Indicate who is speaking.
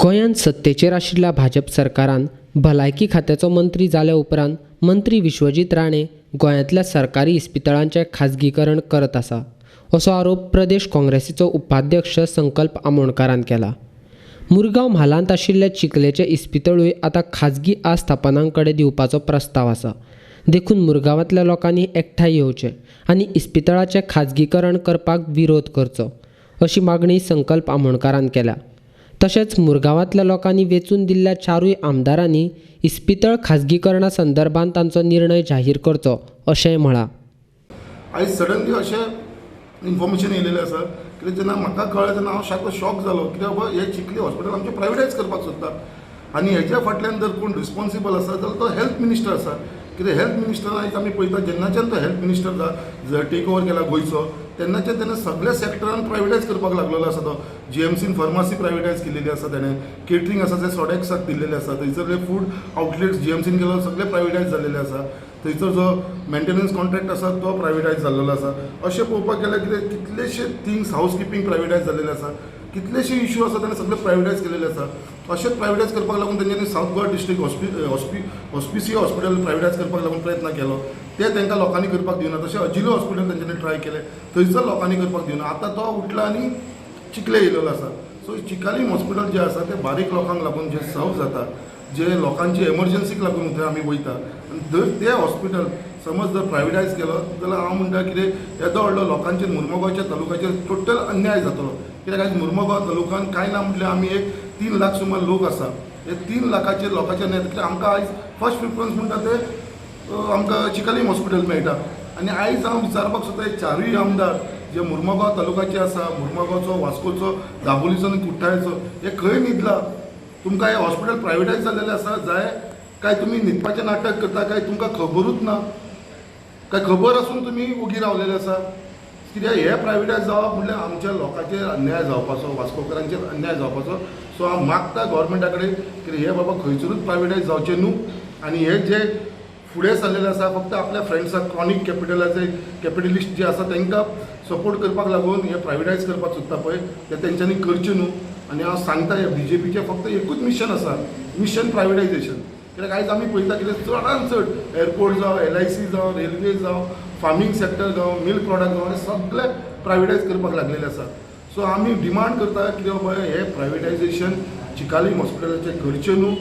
Speaker 1: गोंयांत सत्तेचेर आशिल्ल्या भाजप सरकारान भलायकी खात्याचो मंत्री जाल्या उपरांत मंत्री विश्वजीत राणे गोंयांतल्या सरकारी इस्पितळांचें खाजगीकरण करत आसा असो आरोप प्रदेश काँग्रेसीचो उपाध्यक्ष संकल्प आमोणकारान केला. मुरगांव म्हालांत आशिल्ल्या चिखलेचें इस्पितळूय आतां खाजगी आस्थापनां कडेन दिवपाचो प्रस्ताव आसा. देखून मुरगांवांतल्या लोकांनी एकठांय येवचें आनी इस्पितळाचें खाजगीकरण करपाक विरोध करचो अशी मागणी संकल्प आमोणकारान केल्या. तशेंच मुरगांवांतल्या लोकांनी वेंचून दिल्ल्या चारूय आमदारांनी इस्पितळ खाजगीकरणा संदर्भात तांचो निर्णय जाहीर करचो अशेंय म्हळां.
Speaker 2: आयज सडनली अशें इन्फॉर्मेशन येयलेलें आसा कित्याक जेन्ना म्हाका कळ्ळें तेन्ना हांव सारको शॉक जालो. कित्याक बाबा हे चिखली हॉस्पिटल आमचें प्रायवेटायज करपाक सोदता आनी हेच्या फाटल्यान जर कोण रिस्पॉन्सिबल आसा जाल्यार तो हेल्थ मिनिस्टर आसा. कित्याक हेल्थ मिनिस्टर आयज आमी पळयता जेन्नाच्यान तो हेल्थ मिनिस्टर टेक ओवर केला गोंयचो तेन्नाच्यान तेणें सगळ्या सेक्टरान प्रायवेटायज करपाक लागलेलो आसा. तो जीएमसीन फार्मासी प्रायवेटायज केलेली आसा, तेणें केटरींग आसा तें सोडेक्साक दिल्लेलें आसा, थंयसरले फूड आउटलेट्स जीएमसीन केलो सगळे प्रायवेटायज जाल्लेले आसा, थंयसर जो मेंटेनन्स कॉन्ट्रॅक्ट आसा तो प्रायवेटायज जाल्लेलो आसा. अशें पळोवपाक गेल्यार कितें कितलेशे थिंग्स हावस किपिंग प्रायवेटायज जाल्लेले आसा, कितलेशे इश्यू आसा तेणें सगळे प्रायवेटायज केलेले आसा. अशेंच प्रायवेटायज करपाक लागून तेंच्यांनी south Goa district Hospicio hospital प्रायवेटायज करपाक लागून प्रयत्न केलो, ते तांकां लोकांनी करपाक दिवना. तशें अजिलो हॉस्पिटल तेंच्यांनी ट्राय केलें, थंयसर लोकांनी करपाक दिवना. आतां तो उठला आनी चिखले येयलेलो आसा. सो चिकालीम हॉस्पिटल जें आसा तें बारीक लोकांक लागून जें सर्व जाता, जे लोकांची एमर्जन्सीक लागून थंय आमी वयता आनी जर तें हॉस्पिटल समज जर प्रायवेटायज केलो जाल्यार हांव म्हणटा कितें येदो व्हडलो लोकांचेर मुरमुगांवच्या तालुक्याचेर टोटल अन्याय जातलो. कित्याक आयज मुरमुगांव तालुक्यान कांय ना म्हटल्यार आमी एक 3 लाख सुमार लोक आसा. हे 3 लाखाचेर लोकांचेर न्हय, कित्याक आमकां आयज फर्स्ट प्रिफरन्स म्हणटा ते आमकां चिकालीम हॉस्पिटल मेळटा. आनी आयज हांव विचारपाक सोदता हे चारूय आमदार जे मुरमुगांव तालुक्याचे आसा, मुरमुगांवचो, वास्कोचो, दाबोलीचो आनी कुठ्ठाळेचो, हे खंय न्हिदला? तुमकां हें हॉस्पिटल प्रायवेटायज जाल्लेलें आसा जाय काय तुमी न्हिदपाचें नाटक करता काय तुमकां खबरूच ना? काय खबर आसून तुमी ओगी रावलेले आसा? कित्याक हे प्रायवेटायज जावप म्हणल्यार आमच्या लोकांचेर अन्याय जावपाचो, वास्कोकरांचेर अन्याय जावपाचो. सो हांव मागता गव्हर्मेंटा कडेन की हे बाबा खंयसरूच प्रायवेटायज जावचें न्हू आनी हे जे फुडें सरलेले आसा फक्त आपल्या फ्रेंड्साक क्रॉनीक कॅपिटलाचे कॅपिटलिस्ट जे आसा तांकां सपोर्ट करपाक लागून हे प्रायवेटायज करपाक सोदता पळय ते तेंच्यांनी करचें न्हू. आनी हांव सांगता हे बीजेपीचें फक्त एकूच मिशन आसा, मिशन प्रायवेटायजेशन. कित्याक आयज आमी पळयता कितें चडान चड एअरपोर्ट जावं, LIC जावं, रेल्वे जावं, फार्मींग सेक्टर जावं, मिल्क प्रॉडक्ट जावं, हे सगळे प्रायवेटायज करपाक लागलेले आसा. सो आमी डिमांड करता कितें बाबा हे प्रायवेटायजेशन चिकालीम हॉस्पिटलाचें करचें न्हू.